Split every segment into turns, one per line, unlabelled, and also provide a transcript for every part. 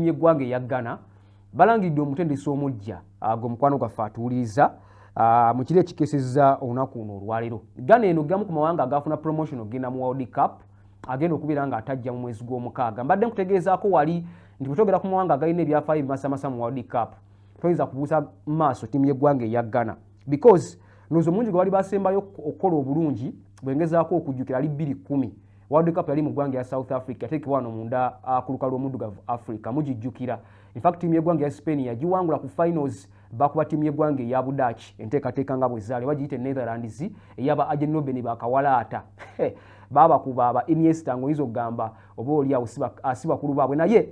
Yeggwanga eya Ghana balangiridde omutendesi omujja gwe mukwano gwaffe atuwuliriza mu kiro ekikesezza olunaku luno olwaleero. Ghana eno gamu ku mawanga agafuna promotion okugenda mu World Cup agenda okubeera nga atajja mu mwezi gw'omukaaga. Mbadde nkutegeezaako wali nti bwetwogera ku mawanga agalina ebyafaayo ebimasamasa mu World Cup, toyinza kubuusa maaso ttiimu y'eggwanga eya Ghana, because ndowooza omulundi gwe bali basembayo okukola obulungi, bwengezaako okujjukira, ali 210 World Cup yali mu ggwanga ya South Africa, yateekebwa wano munda ku lukalu lw'omuddugavu Africa. Mugijjukira? Infact, ttiimu y'eggwanga ya Spain yagiwangula ku finals, bakuba ttiimu y'eggwanga eya Budaaki. Enteekateeka nga bwe zaali, bagiyita Netherlands eyaba Arjen Robben, bakawalaata babakuba aba Iniesta, ng'oyinza okugamba oba oli awo si bakulu baabwe. Naye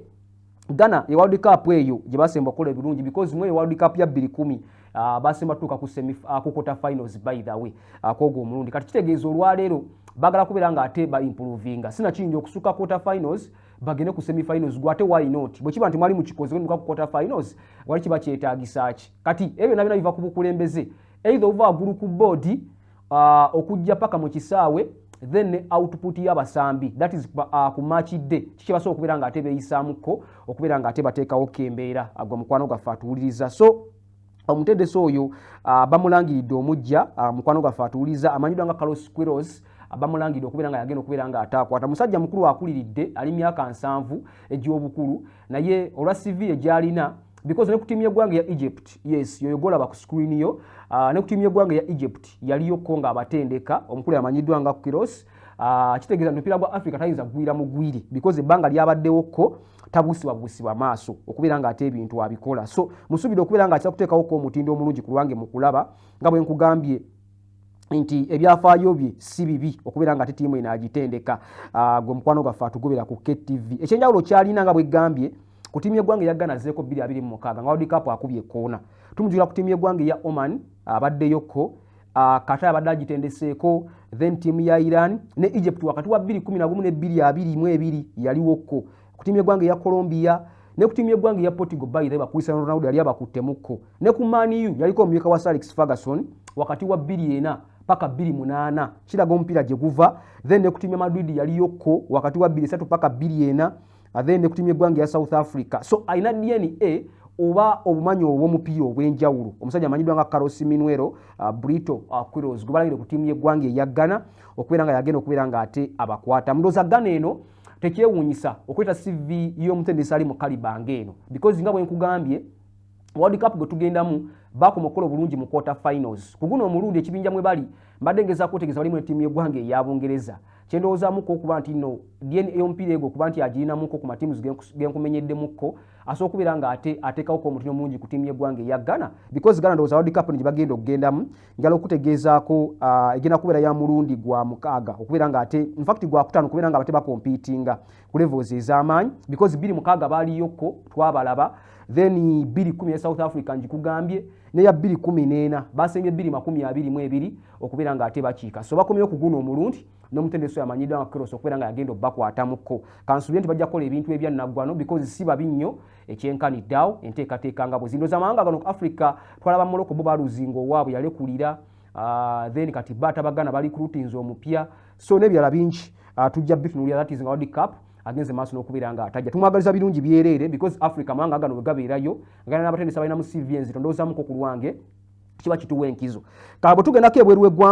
Ghana ye World Cup eyo gye basemba okukola ebirungi, because mweyo World Cup ya 210 basemba tuuka ku semi, ku quarter finals, by the way, kwogwo omulundi. Kati kitegeeza olwaleero bagala kubeera nga ate ba improvinga, sinakiyinza okusukka quarter finals, bagende ku semi finals. Gwe ate why not? Bwe kiba nti mwali mukikoze muka ku quarter finals, wali kiba kyetaagisa ki? Kati ebyo byonna byonna biva ku bukulembeze, either ova waggulu ku board okujja paka mu kisaawe, then ne output y'abasambi, that is ku match day, kiki basobola okubeera nga ate beeyisaamuko okubeera nga ate bateekawo kembeera. Agwa mukwano gwaffe atuwuliriza, so omutendesi oyo bamulangiridde omujja. Mukwano gwaffe atuwuliriza, amanyiddwa nga Carlos Queiroz, bamulangiridde okubeera nga yagenda okubeera nga ataakwata. Musajja mukulu akuliridde, ali myaka 70 egy'obukulu, naye olwa CV egyalina, because ne ku ttiimu y'eggwanga ya Egypt, yes, yoyo golaba ku screen yo, ne ku ttiimu y'eggwanga ya Egypt yaliyokko ng'abatendeka. Omukulu amanyiddwa nga Queiroz, kitegeeza nti omupiira gwa Africa tayinza kugwira mugwiri, because ebbanga lyabaddewokko tabuusibwabuusibwa maaso okubeera ng'ate ebintu abikola. So musuubire okubeera nga akira kuteekawoko omutindo omulungi ku lwange mu kulaba nga bwe nkugambye nti ebyafaayo bye si bibi okubeera nga ate ttiimu eno agitendeka. Gwe mukwano gwaffe atugobera ku KTV, ekyenjawulo kyalina nga bwegambye ku ttiimu y'eggwanga eya Ghana, azzeeko 2026 nga World Cup akubye ekkoona. Tumujjukira ku ttiimu y'eggwanga eya Oman abaddeyokko, Qatar abadde agitendeseeko, then ttiimu ya Iran ne Egypt wakati wa 211 ne 222 yaliwokko. Ku ttiimu y'eggwanga eya Colombia ne ku ttiimu y'eggwanga eya Portugal, by the way, Cristiano Ronaldo yali abakuttemukko. Ne ku Man U yaliko omumyuka wa Sir Alex Ferguson wakati wa 24 paka 28, kiraga omupiira gye guva. Then ne ku ttiimu ya Madrid yaliyokko wakati wa 23 paka 24, then ne ku ttiimu y'eggwanga eya South Africa. So alina DNA oba obumanyi obw'omupiira obw'enjawulo. Omusajja amanyiddwa nga Carlos Manuel Brito Queiroz gwe balagire ku ttiimu y'eggwanga eya Ghana okubeera nga yagenda okubeera nga ate abakwata. Ndowooza Ghana eno tekyewuunyisa okweta CV y'omutendesi ali mu kalibanga eno, because nga bwe nkugambye, World Cup gwe tugendamu bakoma okukola obulungi mu quarter finals. Ku guno omulundi ekibinja mwe bali, mbadde ngezaako otegeeza, balimu ettiimu y'eggwanga eya Bungereza. Kyendowoozaamuko okuba nti no DNA y'omupiira egwo okuba nti agirinamuko ku matiimu genkumenyeddemukko, asobola okubeera nga ate ateekawoko omutindo mungi ku ttiimu y'eggwanga eya Ghana, because Ghana ndowooza World Cup gye bagenda okugendamu, njala okutegeezaako, egenda kubeera ya mulundi gwa mukaaga okubeera nga ate, infact gwakutaano, okubeera nga bate bakompitinga ku levels ez'amaanyi, because 2006 baaliyokko twabalaba, then 210 ya South Africa ngikugambye, neya 214 basembye 2022 okubeera nga ate bakiika. So bakomyewo ku guno omulundi n'omutendesi oyo amanyiddwa nga Queiroz okubeera nga yagenda obbakwatamuko. Kansuubire nti bajja kukola ebintu ebyannaggwano, because si babi nnyo ekyenkaniddeawo enteekateeka nga bwe zindoza. Amawanga gano ku Africa twalaba Morocco bo baluzinga owaabwe yalekulira, then kati batabagana bali recruitinze omupya, so n'ebirala bingi tujja bitunulira. That is nga World Cup agenze maaso n'okubeera nga atajja. Tumwagaliza birungi byereere, because Africa amawanga gano bwe gabeerayo nga n'abatendesi balina mu CV enzito, ndowoozamuko ku lwange kiba kituwa enkizo. Kaba bwe tugendako ebweru w'eggwanga.